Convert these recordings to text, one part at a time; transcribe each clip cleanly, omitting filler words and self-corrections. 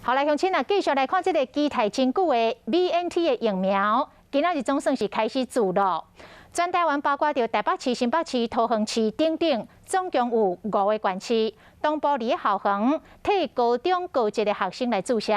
好來，鄉親啊，繼續來看這个期待真久的 BNT 的疫苗，今仔日總算是開始注咯。全台灣包括著台北市、新北市、桃園市等等，總共有五个縣市，東部佇校園替高中高職的學生來注射。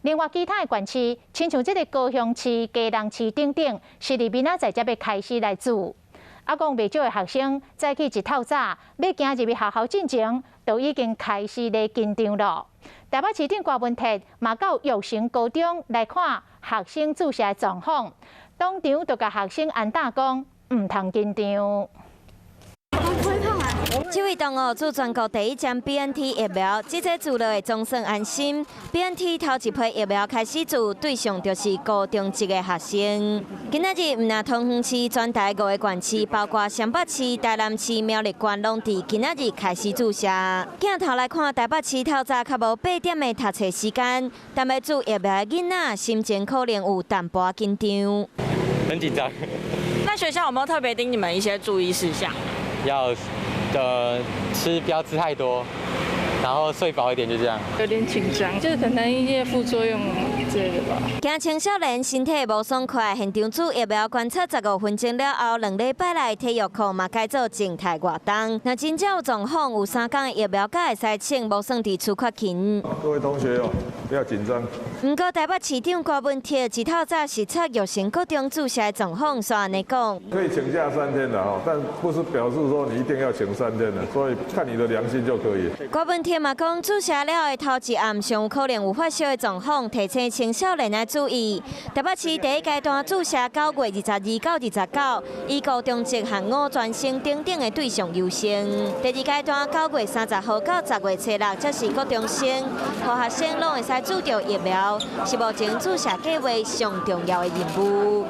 另外，其他的縣市，親像這个高雄市、基隆市等等，是佇明仔載才欲開始來注。啊，講袂少的學生早起一透早，欲行入去學校進前，就已經開始咧緊張咯。台北市長柯文哲嘛到育成高中來看學生注射的狀況，當場就共學生安膽講，毋通緊張。這位同學注全國第一針 BNT 疫苗，這劑注落會總算安心。BNT 頭一批疫苗開始注，對象就是高中職的學生。今仔日毋但桃園市，全台五个縣市，包括雙北市、台南市、苗栗縣，攏佇今仔日開始注射。鏡頭來看，台北市透早較無8點的讀冊時間，但欲注疫苗的囡仔心情可能有淡薄緊張。很緊張。那學校有沒有特別叮你們一些注意事項？要吃不要吃太多，然後睡飽一點，就這樣。有點緊張，就是可能一些副作用之類的吧。驚青少年身體無爽快，現場注疫苗觀察15分鐘了後，2禮拜來體育課嘛改做靜態活動。若真正有狀況，有3工疫苗才會使請，無算佇處缺勤。各位同學哦，不要緊張。毋過台北市長柯文哲一透早視察育成國中注射狀況，煞按呢講。可以請假三天的哦，但不是表示說你一定要請三天的，所以看你的良心就可以。柯文哲嘛講，注射了後頭一暗上有可能有發燒的狀況，提醒青少年愛注意。台北市第一階段注射9月22到29，以高中職和五專生等等的對象優先。第二階段9月30號到10月初6，則是國中生，予學生攏會使注著疫苗，是目前注射計畫上重要的任務。